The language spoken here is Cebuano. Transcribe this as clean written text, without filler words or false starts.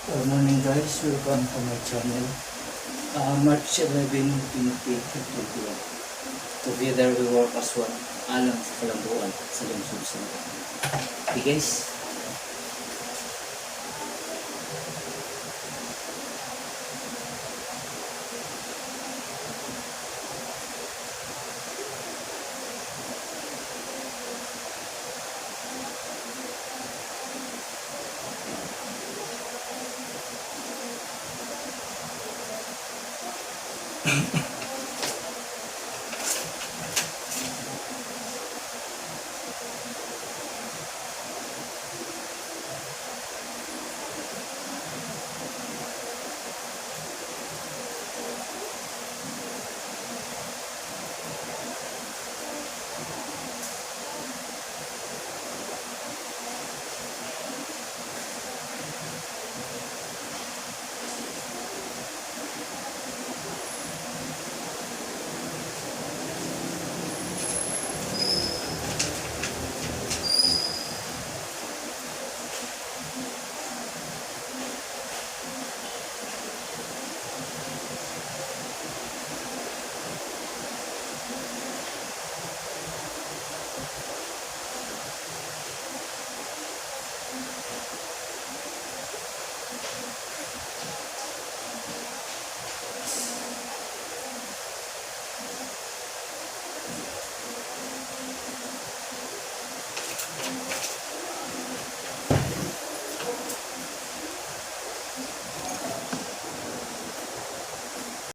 Good morning, guys, welcome to my channel. March 11, 2021. Together we work as one. Alang sa kalambuan sa lungsod sa. Okay, guys.